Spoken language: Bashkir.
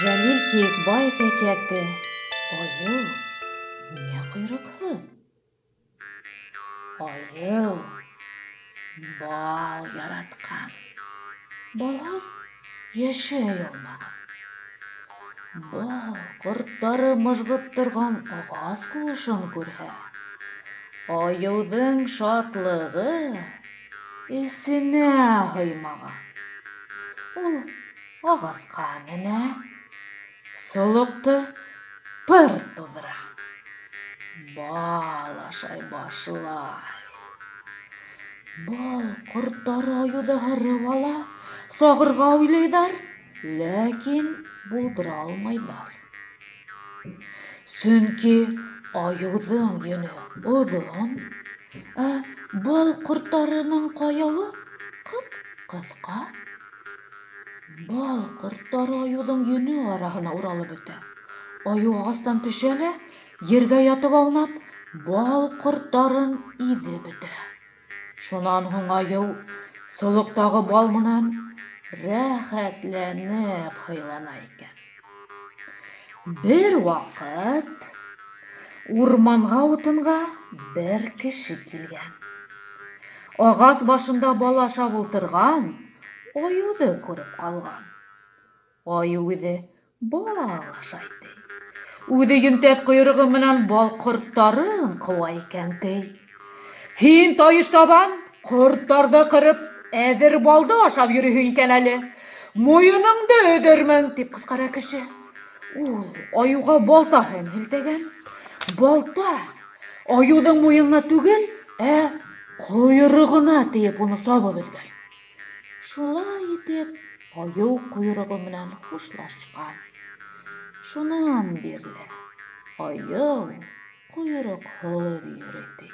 Жәлил Кейекбаев әкиәте Айыу ниңә ҡойроҡһоҙ? Айыу бал яратҡан. Балһыҙ йәшәй алмаған. Бал ҡорттары мыжғып торған ағас ҡыуышын күрһә, айыуҙың шатлығы эсенә һыймаған. Ул ағасҡа менә, солоҡто пыр туҙҙыра, бал ашай башлай. Бал ҡорттары айыуҙы һырып ала, сағырға уйлайҙар, ләкин булдыра алмайҙар. Сөнки айыуҙың йөнө оҙон, ә бал ҡорттарының ҡаяуы ҡып-ҡыҫҡа. Бал ҡорттары айыуҙың йөнө араһына уралып бөтә. Айыу ағастан төшә лә, ергә ятып аунап, бал ҡорттарын иҙеп бөтә. Шунан һуң айыу солоҡтағы бал менән рәхәтләнеп һыйлана икән. Бер ваҡыт урманға утынға бер кеше килгән. Ағас башында бал ашап ултырған айыуҙы күреп ҡалған. Айыу үҙе бал ашай, ти. Үҙе йөнтәҫ ҡойроғо менән бал ҡорттарын ҡыуа икән, ти. Һин, тайыш табан, ҡорттарҙы ҡырып, әҙер балды ашап йөрөйһөң икән әле. Муйыныңды өҙөрмөн, тип ҡысҡыра кеше. Ул айыуға балтаһын һелтәгән. Балта айыуҙың муйынына түгел, ә ҡойроғона тейеп уны сабып өҙгән. Шулай итеп, айыу ҡойроғо менән хушлашҡан. Шунан бирле айыу ҡойроҡһоҙ йөрөй, ти.